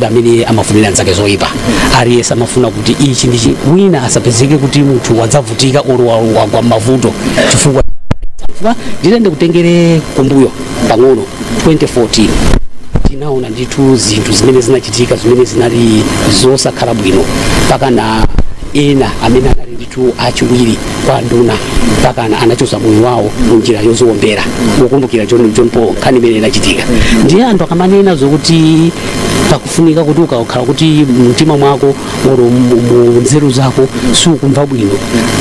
Amene amafunira nzake zoyipa, aliyense amafuna kuti ichi ndichi wina asapezeke kuti munthu wadzavutika olo wagwa mavuto. Chifukwa nditende kutengere kumbuyo pang'ono, 2014 tinaona ndithu zinthu zimene zinachitika zimene zinali zosakhala bwino, pakana ena amene anali ndithu achiwiri kwa nduna pakana anachosa moyo wawo munjira yoziwombera. Ukumbukira John Paul, nkhani imene inachitika? Ndiye anthu akamanena zokuti pakufunika kuti ukakhala kuti mtima mwako olo mu nzeru zako sukumva bwino,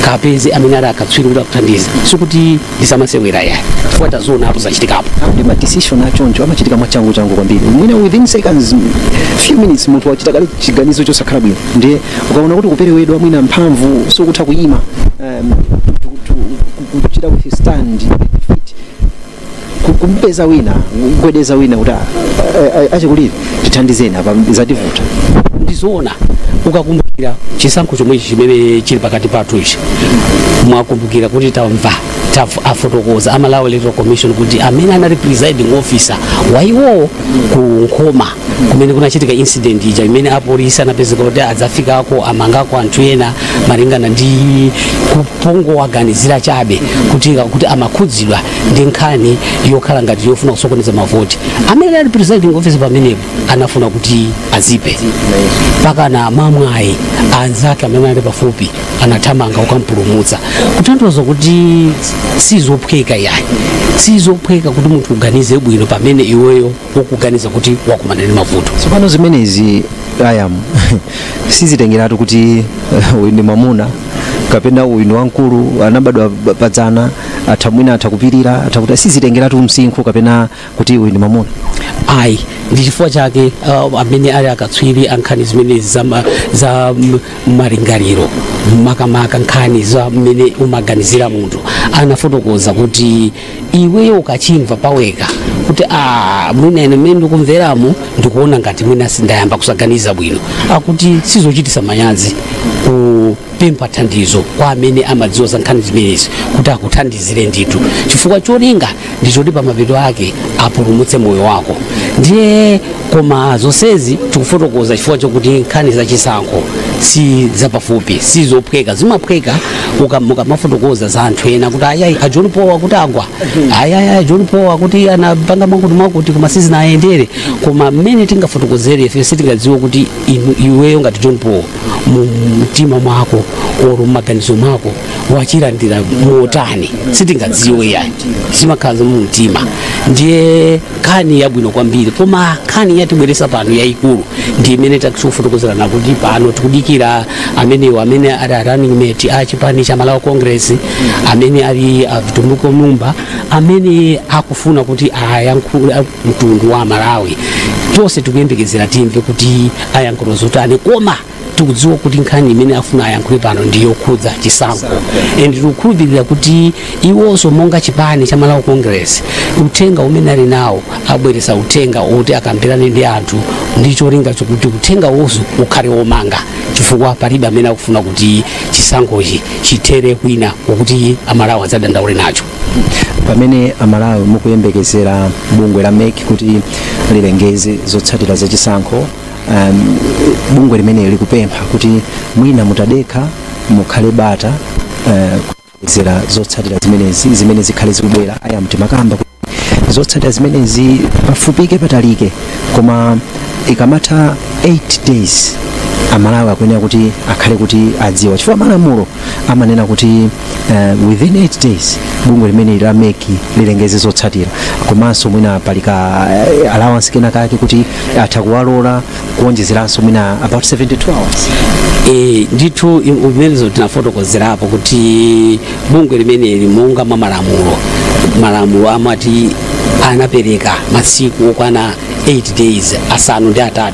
kapeze amene ali akatswiri kuti akuthandize, sikuti ndisamasewera yayi, chifukwa tazionapo zachitikapo. Ndi ma decision achoncho amachitika mwachangu changu kwambiri, mwina within seconds, few minutes, munthu wachita kale chiganizo chosakhala bwino. Ndiye ukaona kuti kuperewedwa mwina mphamvu, sukutha kuyima, kuchita withstand defeat, kumpeza wina, kugwedeza wina kuti, "Ah, achikulire, tithandizeni apa, zativuta." Ndizoona. Ukakumbukira chisankho chomwechi chimene chili pakati pathu ichi, mwakumbukira kuti tamva afotokoza a Malawi Electoral Commission kuti amene anali presiding officer waiwowo ku Nkhoma kumene kunachitika incident ija imene apolisi anapezeka kuti adzafikako amangako anthu ena malingana ndi kupongowaganizira chabe kuti amakhudzidwa ndi nkhani yokhala ngati yofuna kusokoneza mavoti, amene ali presiding officer pamenepo anafuna kuti azipe, pakana mamwayi anzake amene ali pafupi anathamanga kukampulumutsa. Kutanthauza kuti sizophweka yayi, sizophweka kuti munthu uganize bwino pamene iweyo ukuganiza kuti wakumana ndi mavuto. Tsopano zimenezi ayamu sizitengeratu kuti uyu ndi mwamuna kapena uyu ndi wamkulu, anabadwa padzana, atha mwina atha kupirira, atha kuti sizitengeratu msinkhu kapena kuti uyu ndi mwamuna. Ayi, ndi chifukwa chake amene ali akatswiri ankhani zimenezi za malingaliro, makamaka nkhani za mmene umaganizira munthu, anafotokoza kuti iweyo ukachimva paweka kuti mwina ine mmene ndikumveramo ndikuona ngati mwina sindayamba kusaganiza bwino, akuti sizochitisa manyazi kupempha thandizo kwa amene amadziwa za nkhani zimenezi kuti akuthandizire ndithu, chifukwa cholinga ndichoti pamapeto ake apulumutse moyo wako. Ndiye koma zonsezi tikufotokoza chifukwa chokuti nkhani zachisankho si zapafupi, si zophweka. Zimaphweka mukamafotokoza za anthu ena kuti ayayi, a John Paul akuti agwa, ayayi, a John Paul akuti anapanga mwakuti mwakuti, koma sizinayendere. Koma mmene tingafotokozere ife sitingadziwe kuti iweyo ngati John Paul mu mtima mwako olo mmaganizo mwako wachilandira motani, sitingadziwe yayi, simakhala mu mtima. Ndiye nkhani yabwino kwambiri, koma nkhani yatibweresa pano yayikulu ndi imene takufotokozerana kuti pano tikudikira amenewo amene ali a running mate a chipani cha Malawi Congress, amene ali a Vitumbiko Mumba, amene akufuna kuti ayankhule mtundu wa Malawi. Tonse tikuyembekezera timve kuti ayankhula zotani, koma tikudziwa kuti nkhani imene afuna ayankhule pano ndi yokhudza chisankho, and tikukhulupirira kuti iwonso monga chipani cha Malawi Congress uthenga umene ali nawo abweresa uthenga oti akambirane ndi anthu ndi cholinga chokuti uthenga wonso ukhale womanga, chifukwa palibe amene akufuna kuti chisankhochi chithere kwina kwakuti Amalawi adzadandaule nacho. Pamene Amalawi mukuyembekezera bungwe la MEC kuti lilengeze zotsatira zachisankho, bungwe limene likupempha kuti mwina mutadekha, mukhale bata, kuyembekezera zotsatira zimenezi zimene zikhale zikubwera. Aya mtimakamba kuti zotsatira zimenezi pafupike patalike, koma ikamatha 8 days Amalawi akuyenera kuti akhale kuti adziwa, chifukwa malamulo amanena kuti within 8 days bungwe limene la MEC lilengeze zotsatira, komanso mwina pali ka allowance kena kake kuti atha kuwalola kuwonjezeranso mwina about 72 hours. E, ndithu umenezo tinafotokozerapo kuti bungwe limeneli monga mwa malamulo, malamulo amati anapereka masiku okwana 8 days, 8,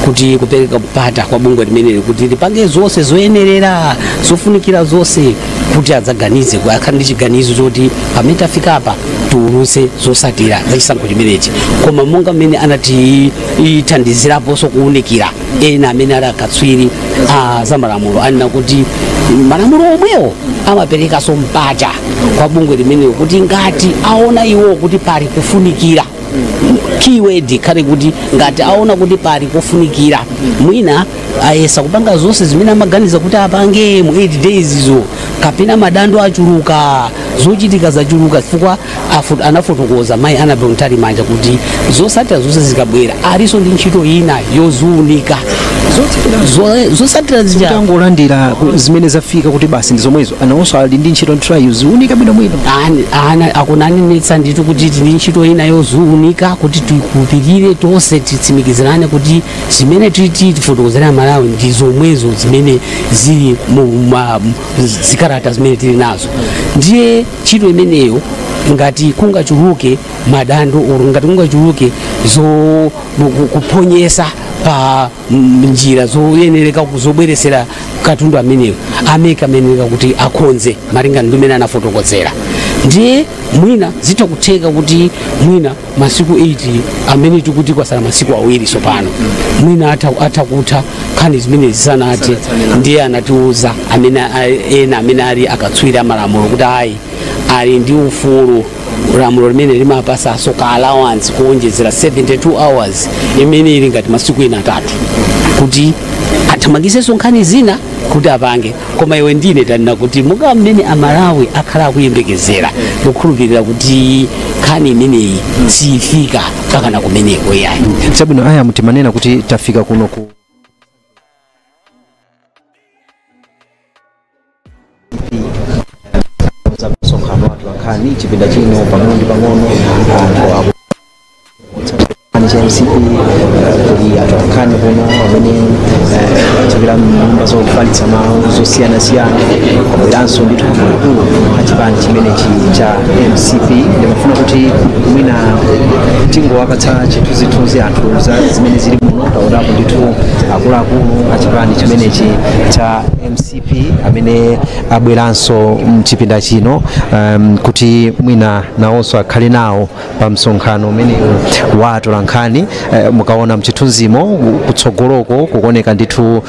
kuti kupereka mpata kwa bungwe limeneli kuti lipange zonse zoyenerera, zofunikira zonse, kuti adzaganize, akhale ndi chiganizo choti pamene tafika apa tiulutse zotsatira za chisankho chimenechi. Koma monga mmene anati ithandiziraponso kuwunikira ena amene ali akatswiri a za malamulo, anena kuti malamulo omwewo amaperekanso mpata kwa bungwe limenelo kuti ngati aona iwo kuti pali kufunikira Keyword khale kuti ngati aona kuti pali kofunikira, mwina ayesa kupanga zonse zimene amaganiza kuti apange mu 8 days izo, kapena madando achuluka, zochitika zachuluka, chifukwa anafotokoza mayi Annabel Mtalimanja kuti zotsatira zonse zikabwera aliso ndi ntchito ina yoziunika zotsatira zija. Tangolandira zimene zafika kuti basi ndi zomwezo, anawonso ali ndi ntchito nthawi ziunika bwinobwino. Akunanenetsa ndithu kuti tili ntchito ina yoziunika kuti tikhulupirire tonse, titsimikizirane kuti zimene titi tifotokozera Malawi ndi zomwezo zimene zili mu zikalata zimene tili nazo. Ndiye ntchito imeneyo, ngati kungachuluke madando or ngati kungachuluke zo kuphonyesa pa njira zoyenereka zobweresera katundu ameneyo, a MEC amenereka kuti akhonze malingana ndi mmene anafotokozera. Ndiye mwina zitha kutheka kuti mwina masiku 8 amene tikuti kwasala masiku 2 sopano, mwina atha kutha nkhani zimene zisanathe. Ndiye anatiuza amene ena amene ali akatswiri amalamulo kuti ayi, ali ndi ufulu, lamulo limene limapasanso ka allowance kuonjezera 72 hours imene ili ngati masiku ena 3 kuti athamangisenso nkhani zina kuti apange. Koma iwe ndine tanena kuti monga mmene Amalawi akhala akuyembekezera, ndikukhulupirira kuti nkhani imeneyi siyifika pakana kumeneko yayi. Chabwino, aya mutimanena kuti tafika kuno ku za msonkhano wathu wankhani chipinda chino, pang'ono ndi pang'ono anthu aku cha MCP, kuli anthu ankhani kuno amene achokera mnyumba zofalitsa mawu zosiyanasiyana, kwabweranso ndithu akuluakulu a chipani chimenechi cha MCP. Ndimafuna kuti mwina tingowapatsa chithunzithunzi anthu za zimene zili muno. Taonapo ndithu akuluakulu a chipani chimenechi cha MCP amene abweranso mchipinda chino, kuti mwina nawonso akhale nawo pa msonkhano umenewu wa atolankhani. Mukaona mchithunzimo kutsogoloko kukuoneka ndithu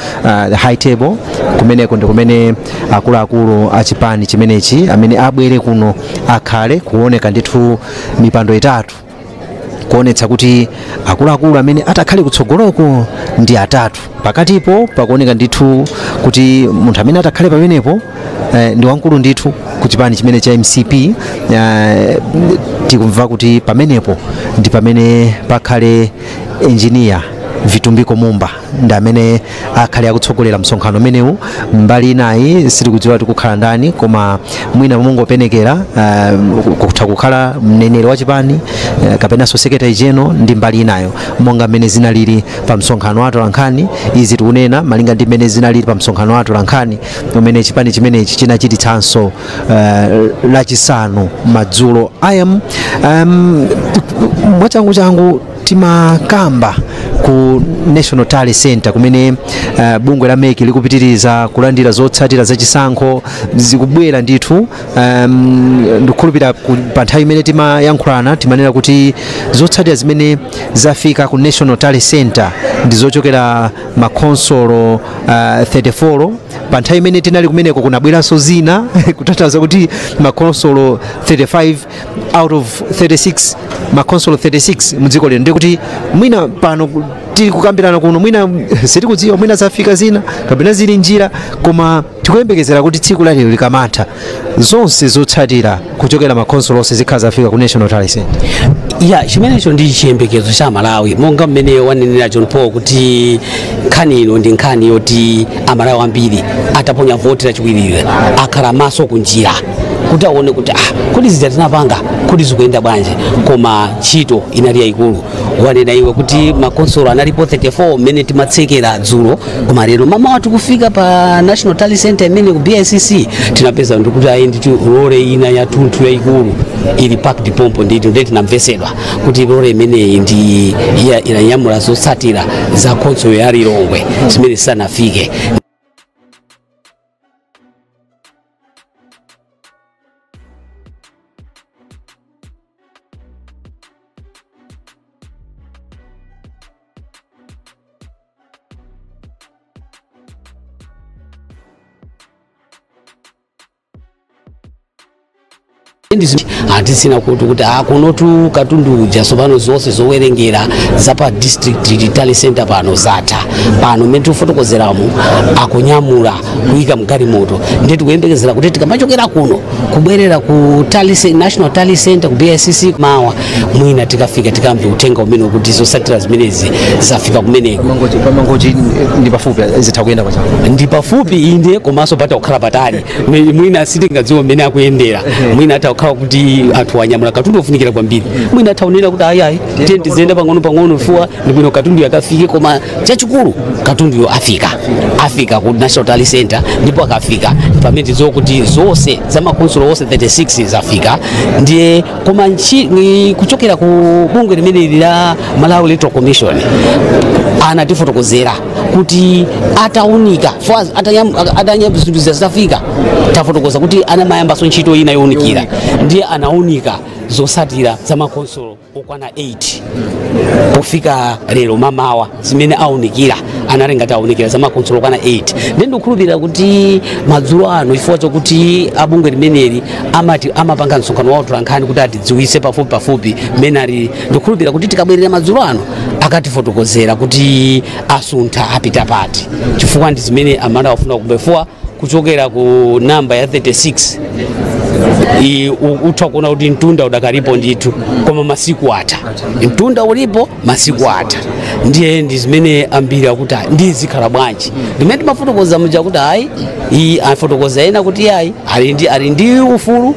the high table, kumeneko ndi kumene akuluakulu a chipani chimenechi amene abwere kuno akhale. Kuoneka ndithu mipando itatu, kuonetsa kuti akuluakulu amene atakhale kutsogoloko ndi atatu. Pakatipo pakuoneka ndithu kuti munthu amene atakhale pamenepo ndi wamkulu ndithu ku chipani chimene cha MCP. Tikumva kuti pamenepo ndi pamene pakhale Engineer Vitumbiko Mumba, ndi amene akhale akutsogolera msonkhano umenewu. Mbali inayi sitikudziwa tikukhala ndani, koma mwina mungopenekera, kutha kukhala mneneri wa chipani, kapenanso secretary general ndi mbali inayo, monga mmene zinalili pa msonkhano wa atolankhani. Izi tikunena malinga ndi mmene zinalili pa msonkhano wa atolankhani umene chipani chimenechi chinachititsanso Lachisanu madzulo. Ayam mwachangu changu timakamba ku National Tally Center kumene bungwe la MEC likupitiriza kulandira zotsatira zachisankho, zikubwera ndithu. Ndikukhulupirira pa nthawi imene timayankhulana timanena kuti zotsatira zimene zafika ku National Tally Center ndi zochokera makonsolo 34. Pa nthawi imene tinali kumeneko kunabweranso zina, kutanthauza kuti makonsolo 35 out of 36, makonsolo 36 mdziko lino. Ndikuti mwina pano tili kukambirana kuno, mwina sitikudziwa, mwina zafika zina kapena zili njira, koma tikuyembekezera kuti tsiku la lero likamatha zonse zotsatira kuchokera makonsolo onse zikhala zafika ku National Tally Center. Ya, chimenecho ndi chiyembekezo cha Malawi, monga mmene wanenera John Paul kuti nkhani ino ndi nkhani yoti Amalawi ambiri ataponya voti lachiwiri akhala maso kunjira kuti aone kuti kodi zija tinapanga kuti zikuyenda bwanji. Koma ntchito inali yayikulu. Wanena iwe kuti makonsolo analipo 34 mmene timatsekera dzulo, koma lero mama wathu kufika pa National Tally Center imene ku BICC tinapeza ndikuti ayi nditi lole ina yathunthu yayikulu ili packed pompo nditi. Ndiye tinamvesedwa kuti lole imeneyi ndi inanyamula zotsatira za khonsolo ya Lilongwe zimene zisanafike. Atisina kuti kunotu katundu uja sopano zonse zowerengera zapa district tally center pano zatha. Pano mmene tikufotokozeramo akunyamula kuyika mgalimoto, ndiye tikuyembekezera kuti tikamachokera kuno kubwerera ku National Tally Center ku BICC mawa, mwina tikafika tikamve uthenga umene kuti zotsatira zimenezi zafika kumeneko. Pamangochi ndi pafupi, zitha kuyenda pachako. Ndi pafupi inde, komanso pata kukhala patali. Mwina sitingadziwe mmene akuyendera, mwina atha kukhala kuti anthu anyamula katundu ofunikira kwambiri, mwina atha kunena kuti ayi, tiye tiziyenda pang'ono pang'ono fuwa ndi bwino katundu yakafike. Koma chachikulu katunduyo afika ku National Tally Center, ndipo akafika pamene tidziwa kuti zonse za makonsolo onse 36 zafika. Ndiye koma kuchokera ku bungwe limeneli la Malawi Electoral Commission anatifotokozera kuti ataunika atanyam zinthu zafika, tafotokoza kuti anamayambaso ntchito ina yowunikira, ndiye anaunika zotsatira za makonsolo okwana 8 pofika lero mamawa. Zimene aunikira anali ngati aunikira za makonsolo okwana 8. Ndiye ndikukhulupirira kuti madzulo ano, chifukwa chokuti abungwe limeneli amati amapanga msonkhano wawo tolankhani kuti atidziwitse pafupi pafupi mmene ali, ndikukhulupirira kuti tikabwerera madzulo ano akatifotokozera kuti asuntha apita pati, chifukwa ndi zimene amene afuna kumbefuwa kuchokera ku namba ya 36. Utha kuona kuti mtunda udakalipo ndithu, koma masiku atha. Mtunda ulipo, masiku atha. Ndiye ndi zimene ambiri akuti ndi zikhala bwanji, ndimene timafotokoza muja kuti ayi, afotokoza ena kuti ayi, ali ndi ufulu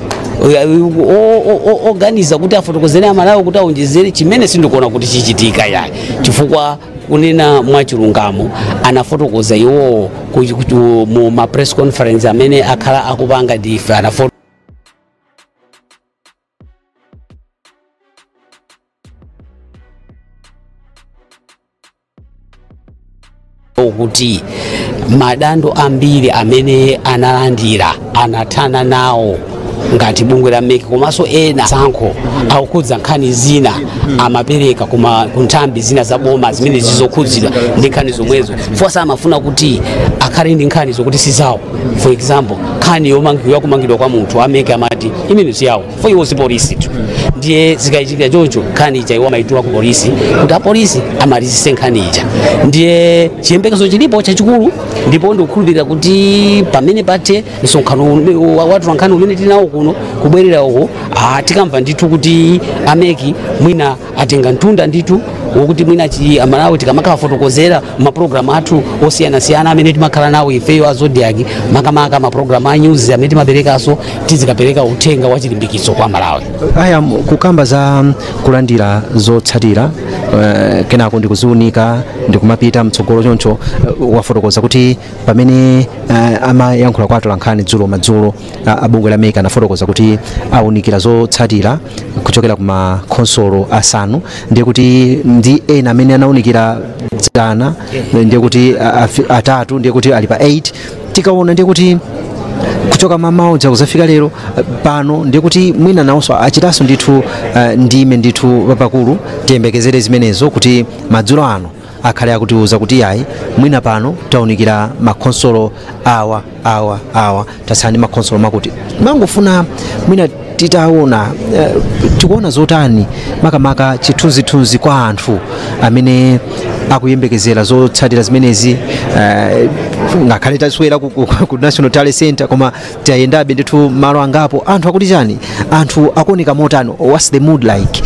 oganiza kuti afotokozere Amalawi kuti aonjezere, chimene sindikuona kuti chichitika yayi, chifukwa kunena mwachilungamo anafotokoza iwowo mu ma press conference amene akhala akupanga ndife anafotokoza kuti madando ambiri amene analandira anathana nawo ngati bungwe la MEC, komanso ena sankho akukhudza nkhani zina amapereka kuma kunthambi zina za boma zimene zizokhudzidwa ndi nkhani zomwezo, fosa amafuna kuti akhale ndi nkhani zokuti sizawo. For example, nkhani yakumangidwa kwa munthu, a MEC amati imene siyawo, for iwo si polisi tu. Ndiye zikachitika choncho, nkhani ija iwo amayitula ku polisi kuti apolisi amalizise nkhani ija. Ndiye chiyembekezo chilipo chachikulu, ndipo ndikukhulupirira kuti pamene pathe msonkhano watolankhani umene tili nawo kuno, kubwerera uko, tikamva ndithu kuti a MEC mwina atenga mtunda ndithu wokuti mwina Amalawi tikamakhawafotokozera mapulogalamu athu osiyanasiyana amene timakhala nawo ifeyo a Zodiak, makamaka mapulogalamu a news amene timaperekanso, tizikapereka uthenga wa chilimbikitso kwa Malawi. Aya, kukamba za kulandira zotsatira, kenako ndikuziunika ndikumapita mtsogolo choncho, wafotokoza kuti pamene amayankhula kwa atolankhani dzulo madzulo, abungwe la MEC anafotokoza kuti aunikira zotsatira kuchokera ku makhonsolo asanu, ndiye kuti ndi ena amene anaunikira dzana, ndiye kuti atatu, ndiye kuti ali pa 8. Tikaona ndiye kuti kuchoka mamawa kuzafika lero pano, ndiye kuti mwina nawonso achitanso ndithu ndime ndithu papakulu. Tiyembekezere zimenezo kuti madzulo ano akhale akutiuza kuti ayi, mwina pano taunikira makhonsolo awa, awa, awa, tatsala ndi makhonsolo makuti. Mangofuna mwina titaona, tikuona zotani, makamaka chithunzithunzi kwa anthu amene akuyembekezera zotsatira zimenezi, ngakhale taswera ku National Tally Center, koma tayendabe ndithu malo angapo, anthu akuti chani? Anthu akuoneka motani? What's the mood like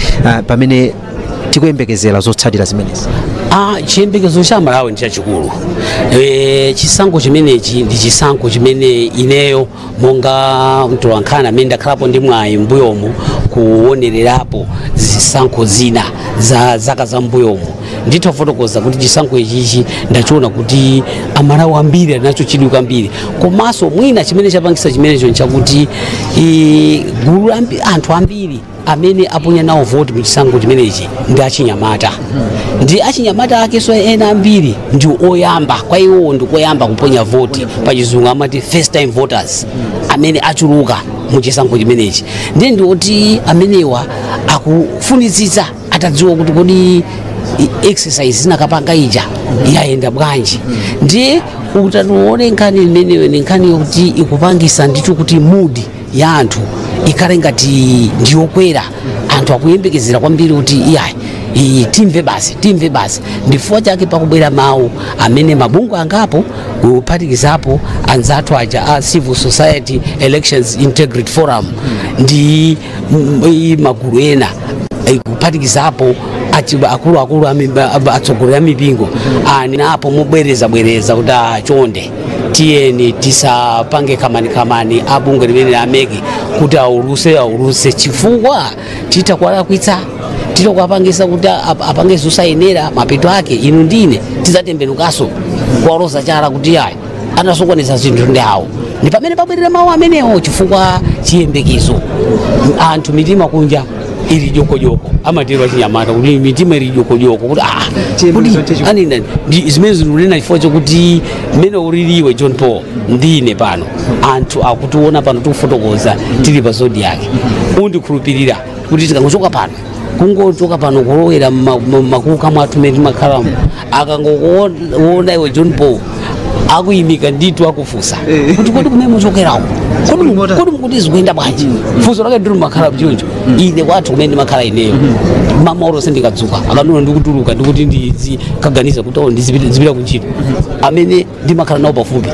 pamene tikuyembekezera zotsatira zimenezi? Chiyembekezo cha Malawi ndi chachikulu. Chisankho chimenechi ndi chisankho chimene ineyo monga mtolankhani amene ndakhalapo ndi mwayi mbuyomu kuonererapo zisankho zina za zaka za mbuyomu, nditha kufotokoza kuti chisankho ichichi ndachiona kuti Amalawi ambiri ali nacho chidwi kwambiri. Komanso mwina chimene chapangisa chimenecho nchakuti gulu anthu ambiri amene aponya nawo voti muchisankho chimenechi ndi achinyamata, ndi achinyamata akenso ena ambiri ndi oyamba kwa iwowo, ndi koyamba kuponya voti, pachizungu amati first time voters, amene achuluka muchisankho chimenechi. Ndiye ndioti amenewa akufunitsitsa atadziwa kuti kodi exercise zinakapanga ija yayenda bwanji. Ndiye utatione nkhani imeneyo ni nkhani yokuti ikupangisa ndithu kuti mood ya anthu Ikhale ngati ndiyokwera, anthu akuyembekezera kwambiri kuti iyayi, iyi timve basi, timve basi. Ndifukwa chake pakubwera mawu amene mabungwe angapo, kuphatikizapo anzathu aja a Civil Society Elections Integrity Forum ndi magulu ena, kuphatikizapo akuluakulu atsogoleri a mipingo, anenapo mobwerezabwereza kuti achonde, tiyeni tisapange kamanikamani abungwe limene a MEC kuti auluse auluse, chifukwa titha kuwalakwitsa, titha kuwapangisa kuti apange zosayenera. Mapeto ake inu ndine tidzatembenukanso kuwaloza chala kuti ayi, anasokoneza zinthu ndi awo. Ndi pamene pabwerera mawu amenewo, chifukwa chiyembekezo, anthu mitima kunja ili jokojoko, amatero achinyamata kuti mitima ili jokojoko, kuti Chiyembekezo kuti chechi- anina ndi zimene zikunena, chifukwa chokuti mmene uliliwe John Paul ndine pano, anthu akutiona pano tikufotokoza tili pa Zodiak. Undikhulupirira kuti tikangochoka pano, kungochoka pano kulowera makuka mwathu mmene timakhalamo, akangokuona iwe John Paul, akuyimika ndithu, akufunsa kuti kodi kumene muchokerako, kodi mukuti zikuyenda bwanji? Funso lake ndiri makhala mchoncho. Ine kwathu kumene ndimakhala ineyo, mamawa onse ndikadzuka, akanona ndikutuluka, ndikuti ndizikaganiza kuti oh, ndizipita kuntchito, amene ndimakhala nawo pafupi,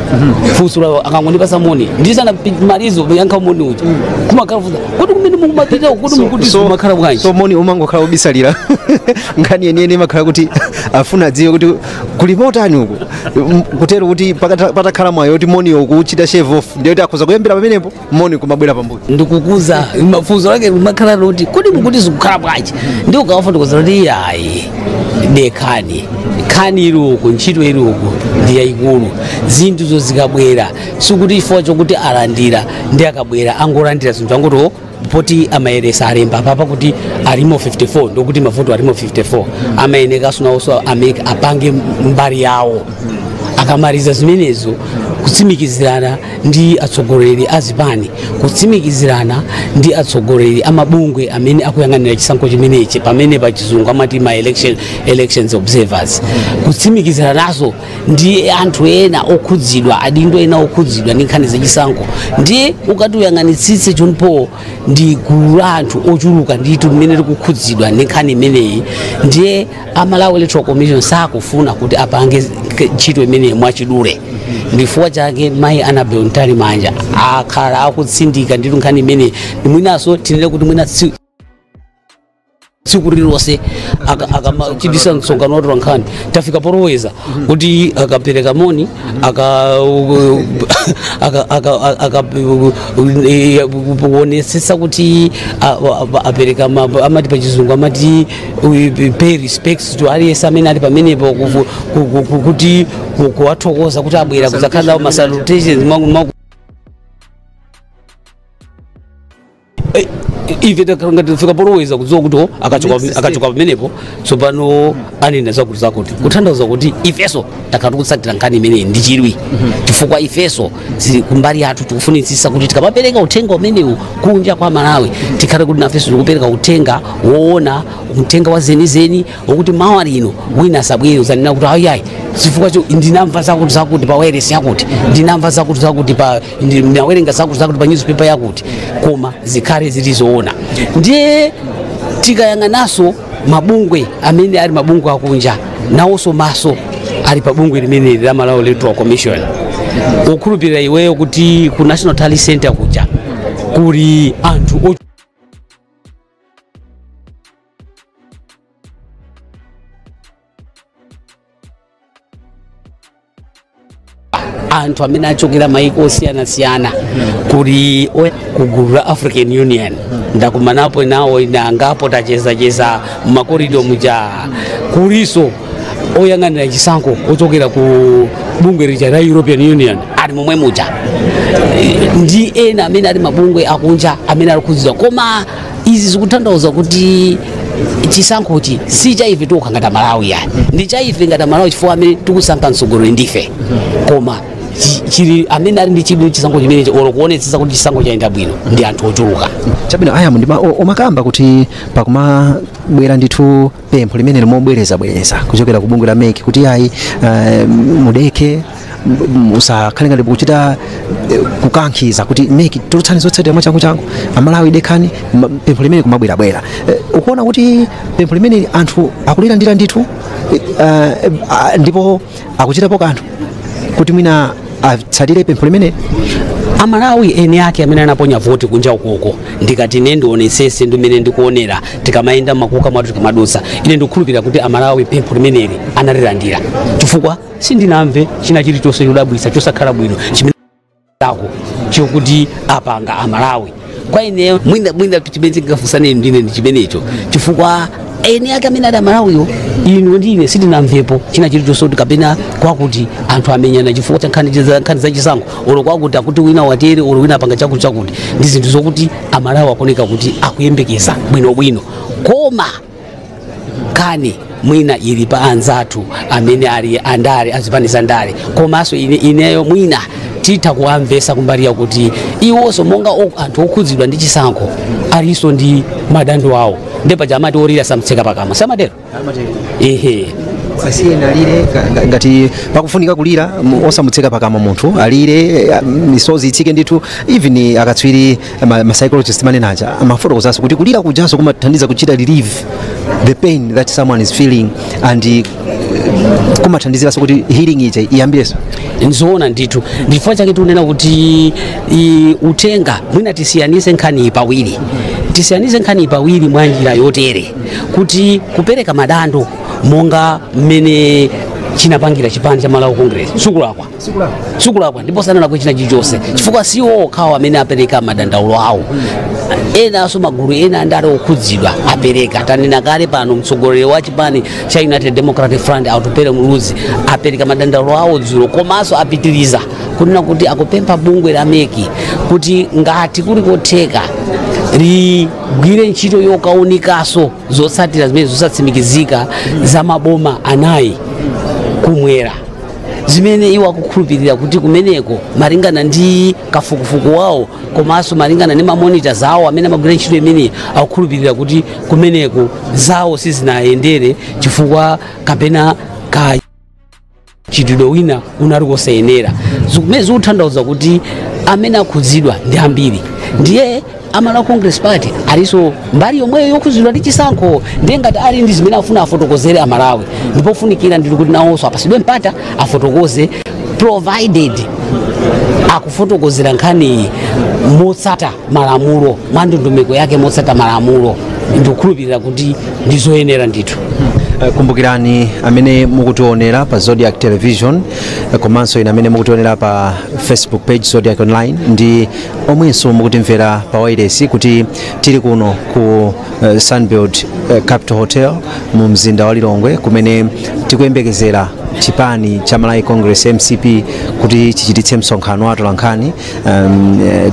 funso lawo akangondipasa moni, ndisanamalize kuyankha moni uja, kumakhala funsa, kodi kumene mukumapita, kodi mukuti zikumakhala bwanji? So moni umangokhala ubisalira nkhani yeniyeni, imakhala kuti afuna adziwe kuti kuli motani uku. Kutero kuti patakhala mwayo kuti moniyo ukuchita shave off, ndiye kuti akhoza kuyambira pamenepo moni kumabwera pambuyo. Ndikukuza mafunso lake limakhala loti kodi mukuti zikukhala bwanji, ndi ukawafotokoza kuti iyayi, dekhani, nkhani ili uku, ntchito ili uku ndi yayikulu. Zinthuzo zikabwera, sikuti chifukwa chokuti alandira ndi akabwera angolandira zinthu, angoti "Oh, poti amayeresa alemba papa kuti alimo 54, ndokuti mavoto alimo 54." Amayenekanso nawonso apange mbali yawo. Akamaliza zimenezo, kutsimikizirana ndi atsogoleri a zipani, kutsimikizirana ndi atsogoleri amabungwe amene akuyang'anira chisankho chimenechi, pamene pa Chizungu amati ma elections observers, kutsimikiziranaso ndi anthu ena okhudzidwa, adindo ena okhudzidwa ndi nkhani zachisankho. Ndiye ukati uyang'anitsitse, John Paul, ndi gulu la anthu ochuluka ndithu limene likukhudzidwa ndi nkhani imeneyi. Ndiye a Malawi Electoral Commission sakufuna kuti apange ntchito imeneyi mwachidule. Ndifukwa chake mayi Annabel Mtalimanja akhala akutsindika ndithu nkhani imeneyi. Mwinaso tinene kuti mwina tsiku lililonse akamachitisa msonkhano wa nkhani, tafika poloweza kuti akapereka moni, akaonetsetsa kuti apereka amati pachizungu amati pay respects to aliyense amene ali pamenepo, kuti kuwathokoza kuti abwera kudzakhala nawo, ma salutations. Ife ngati tafika poloweza kudziwa kuti Next step. akachoka pamenepo tsopano anena zakuti zakuti, kutanthauza kuti ifeso takhala tikutsatira nkhani imeneyi ndi chidwi, chifukwa ifeso zili kumbali yathu, tikufunitsitsa kuti tikamapereka uthenga umenewu kunja kwa Malawi, tikhale kuti nafenso tikupereka uthenga woona, uthenga wa zenizeni, wokuti mawa lino wina asabwere uzanena kuti ayiayi, chifukwa cho ndinamva zakuti zakuti pa wireless yakuti, ndinamva zakuti zakuti pa ndinawerenga zakuti zakuti pa newspaper yakuti, koma zikhale zili zoona. Ndiye tikayang'ananso mabungwe amene ali mabungwe akunja, nawonso maso ali pa bungwe limeneli la Malawi Electoral Commission. Ukhulupirira iweyo kuti ku National Tally Center kuja kuli anthu anthu amene achokera maiko osiyanasiyana, kuli ku gulu la African Union, ndakumanapo nawo inangapo, tachezacheza mmakorido muja, kuliso oyang'anira chisankho ochokera ku bungwe lija la European Union ali momwe muja, ndi ena amene ali mabungwe akunja amene ali khudzidwa. Koma izi zikutanthauza kuti chisankhochi si cha ife tokha ngati Amalawi yani, ndi cha ife ngati Amalawi chifukwa amene tikusankha mtsogoleri ndife, koma chili amene ali ndi chidwi chisankho chimenechi olo kuonetsetsa kuti chisankho chayenda bwino ndi anthu ochuluka. Chabwino, ayamu ndima umakamba kuti pakumabwera ndithu pempho limene limobwerezabwereza kuchokera ku bungwe la MEC kuti ayi, mudeke. Usakhale ngati kuchita kukankhiza kuti MEC tulutsani zotsatira mwachangu changu, Amalawi dekhani, pempho limene kumabwerabwera. Ukuona kuti pempho limene anthu akulilandira ndithu, ndipo akuchitapo kanthu kuti mwina atsatire pempho limene? Amalawi eni ake amene anaponya voti kunja ukoko, ndikati ine ndionesese ndi mmene ndikuonera tikamayenda makuka mwathu, tikamadutsa, ine ndikukhulupirira kuti Amalawi pempho limeneli analilandira, chifukwa sindinamve china chilichonse chodabwitsa chosakhala bwino chimene ako chokuti apanga Amalawi. Kwa ineyo, mwina chimene chingafunsane ndine ndi chimenecho, chifukwa eni ake amene ali Amalawiwo, inu ndine, sitinamvepo china chilichonse kuti kapena kwakuti anthu amenyana chifukwa cha nkhani zachisankho, olo kwakuti akuti wina watere, olo wina apanga chakuti chakuti. Ndi zinthu zokuti Amalawi akuoneka kuti akuyembekeza bwinobwino, koma nkhani mwina ili pa anzathu amene ali andale, azipani za ndale. Komanso ineyo mwina titha kuwamvesa kumbali yakuti iwonso monga anthu okhudzidwa ndi chisankho alinso ndi madando awo, ndipo paja amati olira samtseka pakamwa, samatero? Ehe. Asiyeni alire. Ngati pakufunika kulira, osamutseka pakamwa munthu, alire, misozi itsike ndithu. Even akatswiri ma psychologist manenaja amafotokozanso kuti kulira kujanso kumathandiza kuchita relieve the pain that someone is feeling and kumathandiziranso kuti healing ija iyambirenso. Nzoona ndithu. Ndifukwa chake tikunena kuti uthenga, mwina tisiyanise nkhani pawiri, tisiyanise nkhani pawiri mwa njira yotere kuti kupereka madando monga mmene chinapangira chipani cha Malawi Congress sikulakwa, sikulakwa, ndipo sanalakwe china chilichonse, chifukwa siwo okhawo amene apereka madandaulo awo. Enanso magulu ena andale okhudzidwa apereka. Tanena kale pano, mtsogoleri wa chipani cha United Democratic Front, Atupele Muluzi, apereka madandaulo awo dzulo, komanso apitiriza kunena kuti akupempha bungwe la MEC kuti ngati kuli kotheka ligwire ntchito yokaonekaso zotsatira zimene zosatsimikizika za maboma anayi kumwera, zimene iwo akukhulupirira kuti kumeneko, malingana ndi kafukufuku wawo komanso malingana ndi ma monitors awo amene amagwira ntchito imeneyi, akukhulupirira kuti kumeneko zawo sizinayendere chifukwa kapena ka chitidwe wina unali kosayenera. Zimene zikutanthauza kuti amene akhudzidwa ndi ambiri, ndiye Amalawi Congress Party alinso mbali yomweyo yokhudzidwa ndi chisankho. Ndiye ngati ali ndi zimene afuna afotokozere Amalawi, ndipo funikira ndili kuti nawonso apasidwe mpata afotokoze, provided akufotokozera nkhaniyi motsata malamulo, mwa ndondomeko yake, motsata malamulo. Ndikukhulupirira kuti ndizoyenera ndithu. Kumbukirani amene mukutionera pa Zodiac Television, komanso ine amene mukutionera pa Facebook page Zodiac Online, ndi omwenso mukutimvera pa wireless, kuti tili kuno ku Sunbird Capital Hotel mu mzinda wa Lilongwe, kumene tikuyembekezera chipani cha Malawi Congress, MCP, kuti chichititse msonkhano wa atolankhani.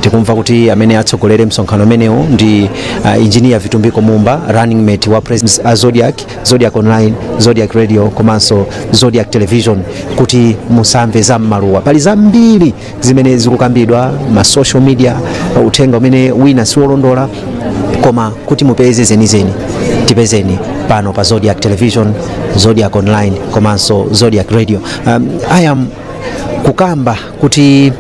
Tikumva kuti amene atsogolere msonkhano umenewu ndi Engineer Vitumbiko Mumba, running mate wa President. A Zodiac, Zodiac Online, Zodiac Radio komanso Zodiac Television, kuti musamve za mmaluwa. Pali zambiri zimene zikukambidwa ma social media, uthenga umene wina siwolondola, koma kuti mupeze zenizeni, tipezeni pano pa Zodiac Television, Zodiac Online komanso Zodiac Radio. I am kukamba kuti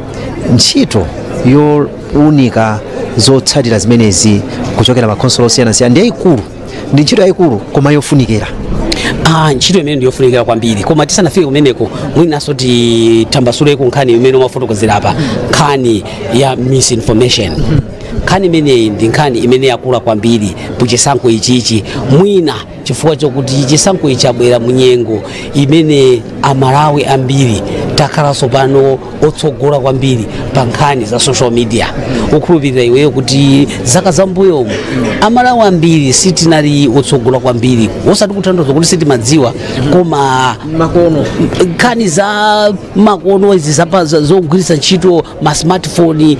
ntchito yowunika zotsatira zimenezi kuchokera makhonsolo osiyanasiyana ndi yayikulu, ndi ntchito yayikulu koma yofunikira. Ntchito imene ndiyofunikira kwambiri, koma tisanafike kumeneko, mwinanso titambasuleko nkhani imene umafotokozera apa, nkhani ya misinformation. Nkhani imeneyi ndi nkhani imene yakula kwambiri kuchisankho ichichi, mwina chifukwa chokuti chisankho ichi chabwera munyengo imene Amalawi ambiri takhalanso pano otsogola kwambiri pa nkhani za social media. Ukhulupirira iweyo kuti zaka zambuyomu Amalawi ambiri sitinali otsogola kwambiri, osati kutanthauza kuti sitimadziwa, koma makono nkhani za makono izi zogwiritsa ntchito ma smartphone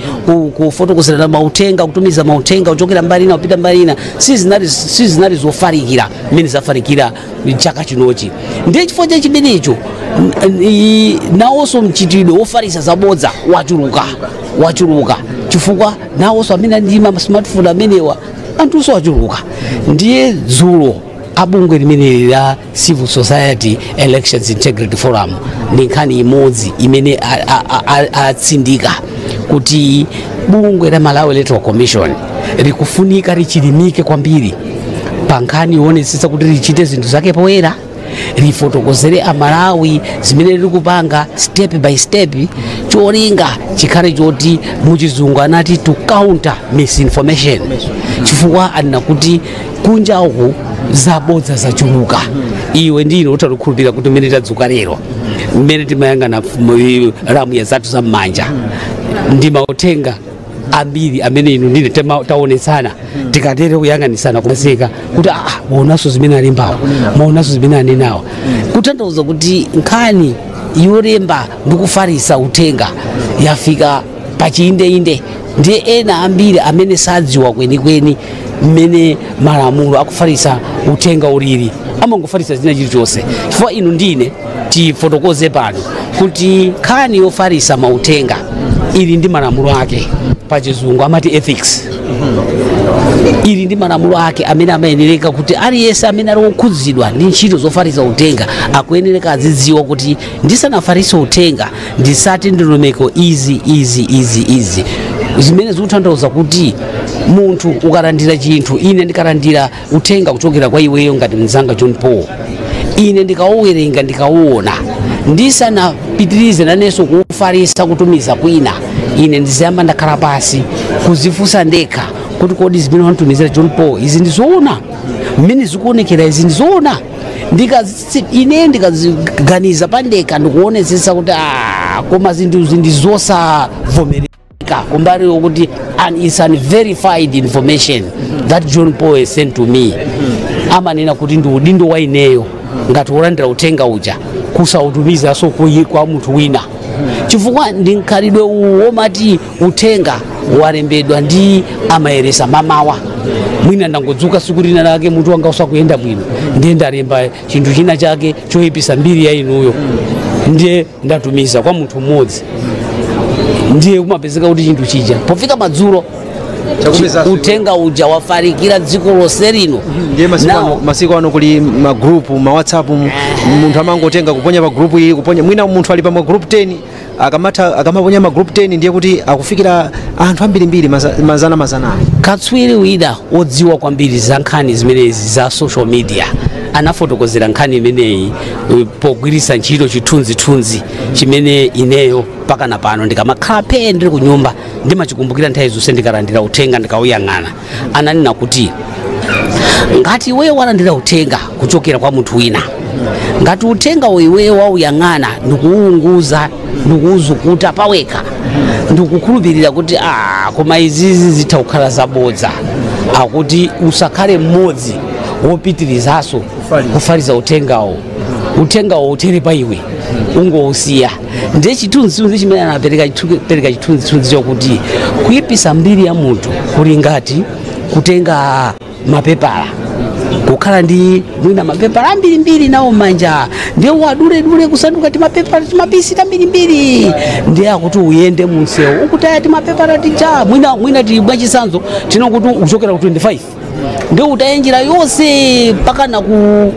kufotokozerana mauthenga, kutumiza mauthenga kuchokera mbali ina kupita mbali ina, sizinali zofalikira mmene zafalikira chaka chinochi. Ndiye chifukwa cha chimenecho nawonso mchitidwe wofalitsa zabodza wachuluka, wachuluka, chifukwa nawonso amene ali ndi ma smartphone amenewa anthunso achuluka. Ndiye dzulo Abungwe limeneli la Civil Society Elections Integrity Forum ndi nkhani imodzi imene atsindika kuti bungwe la Malawi Electoral Commission likufunika lichilimike kwambiri pa nkhani yoonetsetsa kuti lichite zinthu zake poyera, lifotokozere Amalawi zimene likupanga step by step, cholinga chikhale choti, muchizungu anati, to counter misinformation, chifukwa anena kuti kunja uku zabodza zachuluka. Iwe ndine utalukhulupirira kuti mmene tadzuka lero, mmene timayang'ana lamya zathu za m'manja, ndi mauthenga ambiri amene inu ndine taonetsana, tikatere kuyang'anisana kumaseka kuti maonanso zimene alembawo, maonanso zimene anenawo, kutanthauza kuti nkhani yolemba ndi kufarisa uthenga yafika pachiyindeinde. Ndiye ena ambiri amene sadziwa kwenikweni mmene malamulo akufarisa uthenga ulili amangofarisa zina chilichonse, chifukwa inu ndine tifotokoze pano kuti nkhani yofarisa mauthenga ili ndi malamulo ake. Pachizungu amati ethics. Ili ndi malamulo ake amene amayenereka kuti aliyense amene ali wokhudzidwa ndi ntchito zofalitsa uthenga akuyenereka azidziwa kuti ndisanafaritse uthenga ndisate ndondomeko izi, izi, izi, izi, zimene zikutanthauza kuti munthu ukalandira chinthu, ine ndikalandira uthenga kuchokera kwa iweyo ngati mnzanga John Paul, ine ndikauwerenga, ndikauona, ndisanapitirize nanenso kuufarisa, kutumiza kwina, ine ndiziyamba ndakhala pasi kuzifunsa ndekha kuti kodi zimene wanditumizira John Paul izi ndizoona? Mmene zikuonekera izi ndizoona? Ine ndikaziganiza pandekha ndikuonetsetsa kuti koma zinthuzi ndi zosavomereka kumbali yokuti and it's unverified information that John Paul has sent to me, amanena kuti ndi udindo wa ineyo ngati wolandira uthenga uja kusautumizanso kwa munthu wina, chifukwa ndi mkhalidwe uwu womati uthenga walembedwa ndi amayeresa mamawa, mwina ndangodzuka siku lina lake mutu wanga usakuyenda bwino, ndiye ndalemba chinthu china chake choyipisa mbiri ya inuyo, ndiye ndatumiza kwa munthu mmodzi, ndiye kumapezeka kuti chinthu chija pofika madzulo Chakupezanso. Uthenga uja wafalikira dziko lonse lino. Ndiye masiku ano, masiku ano kuli magrupu ma WhatsApp, munthu amangotenga kuponya pa group iyi, kuponya, mwina munthu ali pa magroup 10, akamatha akamaponya magroup 10 ndiye kuti akufikira anthu ambirimbiri, mazana mazana. Katswiri wina wodziwa kwambiri za nkhani zimenezi za social media anafotokozera nkhani imeneyi pogwiritsa ntchito chithunzithunzi chimene ineyo pakana pano ndikamakhala phe ndili ku nyumba ndimachikumbukira nthawi zonse ndikalandira uthenga ndikauyang'ana. Ananena kuti ngati iweyo walandira uthenga kuchokera kwa munthu wina, ngati uthenga iweyo wauyang'ana ndikuwunguza ndikuwuzukuta pawekha ndikukhulupirira kuti koma izizi zitha kukhala zabodza, akuti usakhale mmodzi wopitirizaso kufalitsa uthengawo. Uthengawo utere pa iwe, ungousiya. Ndiye chithunzithunzi chimene anapereka pereka chithunzithunzi chokuti kuyipisa mbiri ya munthu kuli ngati kutenga mapepala, kukhala ndi mwina mapepala ambirimbiri nawo manja, ndiye waduledule kusanduka timapepala timapisi tambirimbiri, ndiye akuti uyende munsewu ukutaya timapepala tija, mwina tili bwachisanzo tinokuti uchokera ku 25, ndiye utaye njira yonse mpaka na ku